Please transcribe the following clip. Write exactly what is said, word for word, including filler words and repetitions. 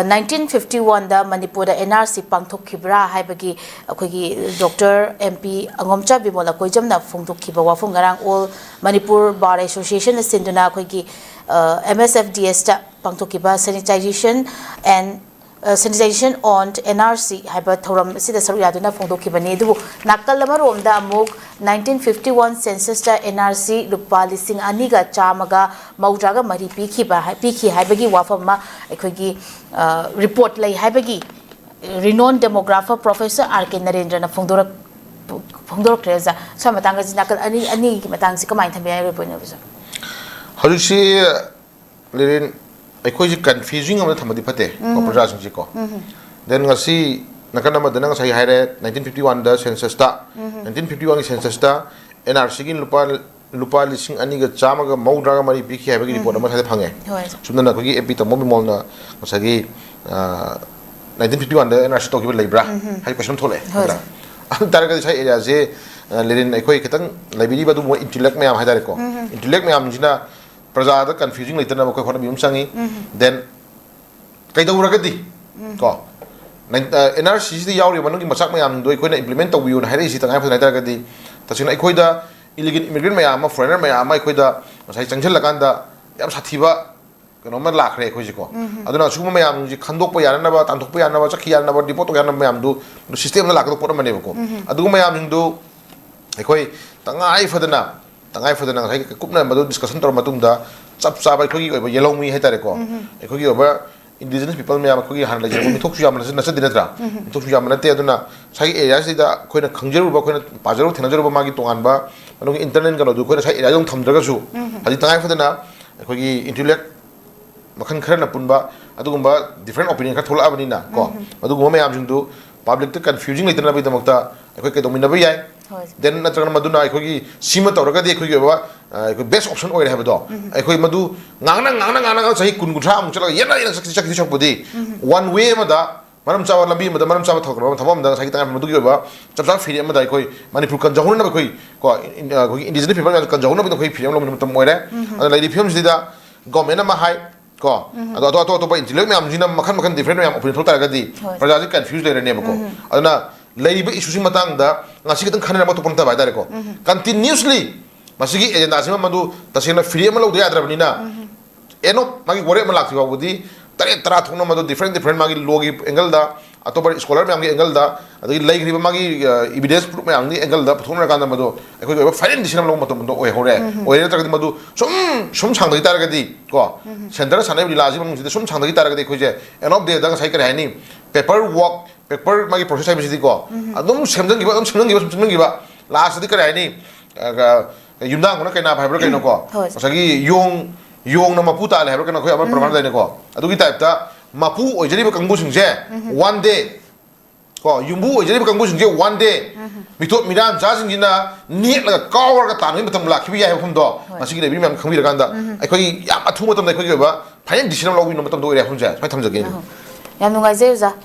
Nineteen fifty ꯋꯥꯟꯗ ꯃꯅꯤꯄꯨꯔꯗ and R ꯁꯤ ꯄꯥꯡꯊꯣꯛꯈꯤꯕ꯭ꯔꯥ ꯍꯥꯏꯕꯒꯤ ꯑꯩꯈꯣꯏꯒꯤ ꯗꯣꯛꯇꯔ ꯑꯦꯝ ꯄꯤ ꯑꯉꯣꯝꯆꯥ ꯕꯤꯃꯣꯂ ꯀꯣꯏꯖꯝꯅ ꯐꯣꯡꯗꯣꯛꯈꯤꯕ ꯋꯥꯐꯝ, ꯉꯔꯥꯡ ꯑꯣꯜ ꯃꯅꯤꯄꯨꯔ ꯕꯥꯔ ꯑꯦꯁꯣꯁꯤꯌꯦꯁꯟꯅ ꯁꯤꯟꯗꯨꯅ ꯑꯩꯈꯣꯏꯒꯤ ꯑꯦꯝ ꯑꯦꯁ ꯑꯦꯐ ꯗꯤ ꯑꯦꯁꯇ ꯄꯥꯡꯊꯣꯛꯈꯤꯕ Sanitisation and Sanitisation on N R C ꯍꯥꯏꯕ ꯊꯧꯔꯝ ꯑꯁꯤꯗ ꯁꯔꯨꯛ ꯌꯥꯗꯨꯅ ꯐꯣꯡꯗꯣꯛꯈꯤꯕꯅꯤ꯫ ꯑꯗꯨꯕꯨ ꯅꯥꯀꯜ ꯑꯃꯔꯣꯝꯗ ꯑꯃꯨꯛ ꯅꯥꯏꯟꯇꯤꯟ ꯐꯤꯐꯇꯤ ꯋꯥꯟ ꯁꯦꯟꯁꯁꯇ ꯑꯦꯟ ꯑꯥꯔ ꯁꯤ ꯂꯨꯄꯥ ꯂꯤꯁꯤꯡ ꯑꯅꯤꯒ ꯆꯥꯝꯃꯒ ꯃꯧꯗ꯭ꯔꯥꯒ ꯃꯔꯤ ꯄꯤꯈꯤꯕ ꯍꯥꯏ- ꯄꯤꯈꯤ ꯍꯥꯏꯕꯒꯤ ꯋꯥꯐꯝ ꯑꯃ ꯑꯩꯈꯣꯏꯒꯤ ꯔꯤꯄꯣꯔꯠ ꯂꯩ ꯍꯥꯏꯕꯒꯤ renowned demographer Professor R K ꯅꯔꯦꯟꯗ꯭ꯔꯅ ꯐꯣꯡꯗꯣꯔꯛ ꯐꯣꯡꯗꯣꯔꯛꯈ꯭ꯔꯦ꯫ ꯑꯣꯖꯥ, ꯁ꯭ꯋꯥꯏ ꯃꯇꯥꯡꯗ ꯅꯥꯀꯜ ꯑꯅꯤ ꯑꯅꯤꯒꯤ ꯃꯇꯥꯡꯁꯤ ꯀꯃꯥꯏꯅ ꯊꯝꯕ ꯌꯥꯏ? ꯑꯣꯏꯅ ꯑꯣꯖꯥ꯫ ꯍꯧꯖꯤꯛꯁꯤ ꯂꯤꯔꯦꯟ, ꯑꯩꯈꯣꯏꯁꯤ ꯀꯟꯐ꯭ꯌꯨꯖꯤꯡ ꯑꯃꯗ ꯊꯝꯕꯗꯤ ꯐꯠꯇꯦ ꯀꯣ, ꯄ꯭ꯔꯖꯥꯁꯤꯡꯁꯤ ꯀꯣ꯫ ꯗꯦꯟ ꯉꯁꯤ ꯅꯥꯀꯟ ꯑꯃꯗꯅ ꯉꯁꯥꯏ ꯍꯥꯏꯔꯦ, ꯅꯥꯏꯟꯇꯤꯟ ꯐꯤꯐꯇꯤ ꯋꯥꯟꯗ ꯁꯦꯟꯁꯁꯇ ꯅꯥꯏꯟꯇꯤꯟ ꯐꯤꯐꯇꯤ ꯋꯥꯟꯒꯤ ꯁꯦꯟꯁꯁꯇ ꯑꯦꯟ ꯑꯥꯔ ꯁꯤꯒꯤ ꯂꯨꯄꯥ ꯂꯨꯄꯥ ꯂꯤꯁꯤꯡ ꯑꯅꯤꯒ ꯆꯥꯝꯃꯒ ꯃꯧꯗ꯭ꯔꯥꯒ ꯃꯔꯤ ꯄꯤꯈꯤ ꯍꯥꯏꯕꯒꯤ ꯔꯤꯄꯣꯔꯠ ꯑꯃ ꯉꯁꯥꯏꯗ ꯐꯪꯉꯦ꯫ ꯍꯣꯏ, ꯁꯥꯔ꯫ ꯁꯨꯝꯗꯅ ꯑꯩꯈꯣꯏꯒꯤ ꯑꯦ ꯄꯤ ꯇꯝꯕ ꯕꯤꯃꯣꯜꯅ ꯉꯁꯥꯏꯒꯤ ꯅꯥꯏꯟꯇꯤꯟ ꯐꯤꯐꯇꯤ ꯋꯥꯟꯗ ꯑꯦꯟ ꯑꯥꯔ ꯁꯤ ꯇꯧꯈꯤꯕ ꯂꯩꯕ꯭ꯔꯥ ꯍꯥꯏꯕꯒꯤ ꯀꯣꯏꯁꯟ ꯊꯣꯛꯂꯛꯑꯦ꯫ ꯍꯣꯏ, ꯅꯠꯇ꯭ꯔꯥ? ꯁꯥꯔ꯫ ꯑꯗꯨ ꯇꯥꯔꯒꯗꯤ ꯁꯥꯏ ꯑꯦꯔꯤꯌꯥꯁꯦ ꯂꯤꯔꯦꯟ, ꯑꯩꯈꯣꯏ ꯈꯤꯇꯪ ꯂꯩꯕꯤꯔꯤꯕ ꯑꯗꯨꯒꯨꯝꯕ ꯏꯟꯇꯤꯂꯦꯛ ꯃꯌꯥꯝ ꯍꯥꯏꯇꯥꯔꯦꯀꯣ, ꯏꯟꯇꯤꯂꯦꯛ ꯃꯌꯥꯝꯁꯤꯅ ꯄ꯭ꯔꯖꯥꯗ ꯀꯟꯐ꯭ꯌꯨꯖꯤꯡ ꯂꯩꯇꯅꯕ ꯑꯩꯈꯣꯏ ꯍꯣꯠꯅꯕꯤꯕ ꯑꯃ ꯆꯪꯉꯤ꯫ ꯗꯦꯟ ꯀꯩꯗꯧꯔꯒꯗꯤ ꯀꯣ ꯑꯦꯟ ꯑꯥꯔ ꯁꯤꯁꯤꯗ ꯌꯥꯎꯔꯤꯕ ꯃꯅꯨꯡꯒꯤ ꯃꯆꯥꯛ ꯃꯌꯥꯝꯁꯤꯡꯗꯣ ꯑꯩꯈꯣꯏꯅ ꯏꯝꯄ꯭ꯂꯤꯃꯦꯟ ꯇꯧꯕꯤꯌꯨꯅ ꯍꯥꯏꯔꯛꯏꯁꯤ ꯇꯉꯥꯏ ꯐꯗꯅ ꯍꯥꯏꯇꯥꯔꯒꯗꯤ, ꯇꯁꯦꯡꯅ ꯑꯩꯈꯣꯏꯗ ꯏꯂꯤꯒꯦꯜ ꯏꯃꯤꯒ꯭ꯔꯦꯟ ꯃꯌꯥꯝ ꯑꯃ, ꯐꯣꯔꯦꯅꯔ ꯃꯌꯥꯝ ꯑꯃ ꯑꯩꯈꯣꯏꯗ ꯉꯁꯥꯏ ꯆꯪꯁꯤꯜꯂꯀꯥꯟꯗ ꯌꯥꯝ ꯁꯥꯊꯤꯕ ꯀꯩꯅꯣꯝꯃ ꯂꯥꯛꯈ꯭ꯔꯦ ꯑꯩꯈꯣꯏꯁꯦꯀꯣ꯫ ꯑꯗꯨꯅ ꯑꯁꯤꯒꯨꯝꯕ ꯃꯌꯥꯝꯁꯤ ꯈꯟꯗꯣꯛꯄ ꯌꯥꯅꯅꯕ, ꯇꯥꯟꯊꯣꯛꯄ ꯌꯥꯅꯕ, ꯆꯠꯈꯤ ꯌꯥꯅꯕ, ꯗꯤꯄꯣꯔꯠ ꯇꯧ ꯌꯥꯅꯕ ꯃꯌꯥꯝꯗꯨ ꯁꯤꯁꯇꯦꯝꯗ ꯂꯥꯛꯀꯗꯕ ꯄꯣꯠ ꯑꯃꯅꯦꯕꯀꯣ꯫ ꯑꯗꯨꯒꯨꯝꯕ ꯃꯌꯥꯝꯁꯤꯡꯗꯨ ꯑꯩꯈꯣꯏ ꯇꯉꯥꯏ ꯐꯗꯅ, ꯇꯉꯥꯏ ꯐꯗꯅ ꯉꯁꯥꯏꯒꯤ ꯀꯨꯞꯅ ꯃꯗꯨ ꯗꯤꯁꯀꯁꯟ ꯇꯧꯔ ꯃꯇꯨꯡꯗ ꯆꯞ ꯆꯥꯕ ꯑꯩꯈꯣꯏꯒꯤ ꯑꯣꯏꯕ ꯌꯦꯜꯍꯧꯃꯤ ꯍꯥꯏꯇꯥꯔꯦꯀꯣ, ꯑꯩꯈꯣꯏꯒꯤ ꯑꯣꯏꯕ ꯏꯟꯗꯤꯖꯤꯅꯁ ꯄꯤꯄꯜ ꯃꯌꯥꯝ, ꯑꯩꯈꯣꯏꯒꯤ ꯍꯥꯟꯅ ꯂꯩꯖꯔꯛꯄ ꯃꯤꯊꯣꯛꯁꯨ ꯌꯥꯝꯕ ꯅꯠꯆ-, ꯅꯠꯆꯗꯦ ꯅꯠꯇ꯭ꯔꯥ? ꯃꯤꯊꯣꯛꯁꯨ ꯌꯥꯝꯕ ꯅꯠꯇꯦ꯫ ꯑꯗꯨꯅ ꯉꯁꯥꯏꯒꯤ ꯑꯦꯔꯤꯌꯥꯁꯤꯗ ꯑꯩꯈꯣꯏꯅ ꯈꯪꯖꯔꯨꯕ, ꯑꯩꯈꯣꯏꯅ ꯄꯥꯖꯔꯨꯕ, ꯊꯦꯡꯅꯖꯔꯨꯕ ꯃꯥꯒꯤ ꯇꯣꯉꯥꯟꯕ ꯃꯅꯨꯡꯒꯤ ꯏꯟꯇꯔꯅꯦꯜ ꯀꯩꯅꯣꯗꯨ ꯑꯩꯈꯣꯏꯅ ꯉꯁꯥꯏ ꯑꯦꯔꯤꯌꯥꯗ ꯑꯗꯨꯝ ꯊꯝꯗ꯭ꯔꯒꯁꯨ, ꯍꯧꯖꯤꯛ ꯇꯉꯥꯏ ꯐꯗꯅ ꯑꯩꯈꯣꯏꯒꯤ ꯏꯟꯇꯤꯂꯦꯛ ꯃꯈꯜ ꯈꯔꯅ ꯄꯨꯟꯕ ꯑꯗꯨꯒꯨꯝꯕ ꯗꯤꯐ꯭ꯔꯦꯟ ꯑꯣꯄꯤꯅꯤꯌꯟ ꯈꯔ ꯊꯣꯛꯂꯛꯑꯕꯅꯤꯅ ꯀꯣ, ꯑꯗꯨꯒꯨꯝꯕ ꯃꯌꯥꯝꯁꯤꯡꯗꯨ ꯄꯕ꯭ꯂꯤꯛꯇ ꯀꯟꯐ꯭ꯌꯨꯖꯤꯡ ꯂꯩꯇꯅꯕꯒꯤꯗꯃꯛꯇ ꯑꯩꯈꯣꯏ ꯀꯩꯗꯧꯃꯤꯟꯅꯕ ꯌꯥꯏ꯫ ꯍꯣꯏ꯫ ꯗꯦꯟ ꯅꯠꯇ꯭ꯔꯒꯅ ꯃꯗꯨꯅ ꯑꯩꯈꯣꯏꯒꯤ ꯁꯤꯃ ꯇꯧꯔꯒꯗꯤ ꯑꯩꯈꯣꯏꯒꯤ ꯑꯣꯏꯕ, ꯑ, ꯑꯩꯈꯣꯏ ꯕꯦꯁ ꯑꯣꯞꯁꯟ ꯑꯣꯏꯔꯦ ꯍꯥꯏꯕꯗꯣ, ꯑꯩꯈꯣꯏ ꯃꯗꯨ ꯉꯥꯡꯅ ꯉꯥꯡꯅ ꯉꯥꯡꯅ ꯉꯥꯡꯅ ꯆꯍꯤ ꯀꯨꯟ ꯀꯨꯟꯊ꯭ꯔꯥꯃꯨꯛ ꯆꯠꯂꯒ ꯌꯦꯠꯅ ꯌꯦꯠꯅ ꯆꯠꯈꯤ ꯆꯠꯈꯤ ꯁꯔꯨꯛꯄꯨꯗꯤ, ꯋꯥꯟ ꯋꯦ ꯑꯃꯗ ꯃꯔꯝ ꯆꯥꯕ ꯂꯝꯕꯤ ꯑꯃꯗ ꯃꯔꯝ ꯆꯥꯕ ꯊꯕꯛ ꯑꯃ, ꯊꯕꯛ ꯑꯃꯗ ꯉꯁꯥꯏꯒꯤ ꯇꯉꯥꯏ ꯐꯗꯕ ꯃꯗꯨꯒꯤ ꯑꯣꯏꯕ ꯆꯞ ꯆꯥꯕ ꯐꯤꯔꯦꯞ ꯑꯃꯗ ꯑꯩꯈꯣꯏ ꯃꯅꯤꯄꯨꯔ ꯀꯟꯖꯍꯧꯅꯅꯕ ꯑꯩꯈꯣꯏ ꯀꯣ, ꯏꯟ-, ꯑ, ꯑꯩꯈꯣꯏꯒꯤ ꯏꯟꯗꯤꯖꯤꯅꯁ ꯄꯤꯄꯜ ꯃꯌꯥꯝꯁꯦ ꯀꯟꯖꯍꯧꯅꯕꯒꯤꯗꯃꯛ ꯑꯩꯈꯣꯏ ꯐꯤꯔꯦꯞ ꯑꯃ ꯂꯧꯃꯤꯟꯅꯕ ꯃꯇꯝ ꯑꯣꯏꯔꯦ꯫ ꯑꯗꯨꯅ ꯂꯩꯔꯤꯕ ꯐꯤꯕꯝꯁꯤꯗ ꯒꯣꯔꯃꯦꯟ ꯑꯃ ꯍꯥꯏ, ꯀꯣ, ꯑꯗꯣ ꯑꯇꯣꯞ ꯑꯇꯣꯞꯄ ꯏꯟꯇꯦꯂꯦꯛ ꯃꯌꯥꯝꯁꯤꯅ ꯃꯈꯜ ꯃꯈꯜ ꯗꯤꯐ꯭ꯔꯦꯟ ꯃꯌꯥꯝ ꯑꯣꯄꯤꯅꯤꯌꯟ ꯊꯣꯛ ꯇꯥꯔꯒꯗꯤ ꯍꯣꯏ꯫ ꯄ꯭ꯔꯖꯥꯁꯤ ꯀꯟꯐ꯭ꯌꯨꯁ ꯂꯩꯔꯅꯦꯕꯀꯣ꯫ ꯑꯗꯨꯅ ꯂꯩꯔꯤꯕ ꯏꯁꯨꯁꯤ ꯃꯇꯥꯡꯗ ꯉꯁꯤ ꯈꯤꯇꯪ ꯈꯟꯅꯔꯝꯕ ꯊꯣꯛꯄ ꯅꯠꯇꯕ ꯍꯥꯏꯇꯥꯔꯦꯀꯣ꯫ ꯀꯟꯇꯤꯅ꯭ꯌꯨꯁꯂꯤ ꯃꯁꯤꯒꯤ ꯑꯦꯖꯦꯟꯗꯥꯁꯤꯃ ꯃꯗꯨ ꯇꯁꯦꯡꯅ ꯐꯤꯔꯦꯞ ꯑꯃ ꯂꯧꯗ ꯌꯥꯗ꯭ꯔꯕꯅꯤꯅ, ꯑꯦꯟ ꯑꯣꯐ ꯃꯥꯒꯤ ꯋꯥꯔꯦꯞ ꯑꯃ ꯂꯥꯛꯇ꯭ꯔꯤ ꯐꯥꯎꯕꯗꯤ ꯇꯔꯦꯠ ꯇꯔꯥ ꯊꯣꯛꯅ ꯃꯗꯨ ꯗꯤꯐ꯭ꯔꯦꯟ ꯗꯤꯐ꯭ꯔꯦꯟ ꯃꯥꯒꯤ ꯂꯣꯒꯤ ꯑꯦꯡꯒꯜꯗ, ꯑꯇꯣꯞꯄ ꯁ꯭ꯀꯣꯂꯔ ꯃꯌꯥꯝꯒꯤ ꯑꯦꯡꯒꯜꯗ, ꯑꯗꯒꯤ ꯂꯩꯈ꯭ꯔꯤꯕ ꯃꯥꯒꯤ ꯏꯕꯤꯗꯦꯟꯁ ꯄ꯭ꯔꯨꯐ ꯃꯌꯥꯝꯒꯤ ꯑꯦꯡꯒꯜꯗ ꯄꯨꯊꯣꯛꯅꯔꯀꯥꯟꯗ ꯃꯗꯨ ꯑꯩꯈꯣꯏꯒꯤ ꯑꯣꯏꯕ ꯐꯥꯏꯅꯦꯜ ꯗꯤꯁꯤꯖꯟ ꯑꯃ ꯂꯧꯕ ꯃꯇꯝꯗ ꯑꯣꯏꯍꯧꯔꯦ꯫ ꯑꯣꯏꯔꯦ ꯅꯠꯇ꯭ꯔꯒꯗꯤ ꯃꯗꯨ ꯁꯨꯝ ꯁꯨꯝ ꯁꯥꯡꯊꯈꯤ ꯇꯥꯔꯒꯗꯤ ꯀꯣ, ꯁꯦꯟꯇꯔ ꯁꯥꯟꯅꯔꯤꯕ ꯂꯤꯂꯥꯁꯤ ꯃꯅꯨꯡꯁꯤꯗ ꯁꯨꯝ ꯁꯥꯡꯊꯈꯤ ꯇꯥꯔꯒꯗꯤ ꯑꯩꯈꯣꯏꯁꯦ ꯑꯦꯟ ꯑꯣꯐ ꯗꯦꯗ ꯉꯁꯥꯏ ꯀꯔꯤ ꯍꯥꯏꯅꯤ, ꯄꯦꯄꯔ ꯋꯥꯛ, ꯄꯦꯄꯔ ꯃꯥꯒꯤ ꯄ꯭ꯔꯣꯁꯦꯁ ꯍꯥꯏꯕꯁꯤꯗꯤꯀꯣ, ꯑꯗꯨꯝ ꯁꯦꯝꯖꯤꯟꯈꯤꯕ, ꯑꯗꯨꯝ ꯁꯦꯝꯖꯤꯟꯈꯤꯕ, ꯁꯨꯝ ꯁꯦꯝꯖꯤꯟꯈꯤꯕ, ꯂꯥꯁꯇꯗꯤ ꯀꯔꯤ ꯍꯥꯏꯅꯤ, ꯑ, ꯌꯨꯝꯗꯥꯡꯕꯅ ꯀꯩꯅꯥ ꯍꯥꯏꯕ꯭ꯔꯥ ꯀꯩꯅꯣꯀꯣ, ꯍꯣꯏ꯫ ꯉꯁꯥꯏꯒꯤ ꯌꯣꯡ, ꯌꯣꯡꯅ ꯃꯄꯨ ꯇꯥꯜꯂꯦ ꯍꯥꯏꯕ꯭ꯔꯥ ꯀꯩꯅꯣ, ꯑꯩꯈꯣꯏ ꯑꯃ ꯄ꯭ꯔꯃꯥꯟ ꯂꯩꯅꯀꯣ꯫ ꯑꯗꯨꯒꯤ ꯇꯥꯏꯞꯇ ꯃꯄꯨ ꯑꯣꯏꯖꯔꯤꯕ ꯀꯥꯡꯕꯨꯁꯤꯡꯁꯦ ꯋꯥꯟ ꯗꯦ ꯀꯣ, ꯌꯨꯝꯕꯨ ꯑꯣꯏꯖꯔꯤꯕ ꯀꯥꯡꯕꯨꯁꯤꯡꯁꯦ ꯋꯥꯟ ꯗꯦ ꯃꯤꯇꯣꯞ ꯃꯤꯔꯥꯟꯆꯥꯁꯤꯡꯁꯤꯅ ꯅꯦꯠꯂꯒ ꯀꯥꯎꯔꯒ ꯇꯥꯟꯕꯒꯤ ꯃꯇꯝ ꯂꯥꯛꯈꯤꯕ ꯌꯥꯏ ꯍꯥꯏꯕ ꯃꯐꯝꯗꯣ ꯉꯁꯤꯒꯤ ꯂꯩꯕꯤꯔꯤꯕ ꯃꯌꯥꯝ ꯈꯪꯕꯤꯔꯀꯥꯟꯗ ꯑꯩꯈꯣꯏꯒꯤ ꯌꯥꯝ ꯑꯊꯨꯕ ꯃꯇꯝꯗ ꯑꯩꯈꯣꯏꯒꯤ ꯑꯣꯏꯕ ꯐꯥꯏꯅꯦꯜ ꯗꯤꯁꯤꯖꯟ ꯂꯧꯕꯤꯅꯕ ꯃꯇꯝꯗ ꯑꯣꯏꯔꯦ ꯍꯥꯏꯕꯁꯦ ꯁꯨꯃꯥꯏꯅ ꯊꯝꯖꯒꯦ꯫ ꯌꯥꯝ ꯅꯨꯡꯉꯥꯏꯖꯩ ꯑꯣꯖꯥ꯫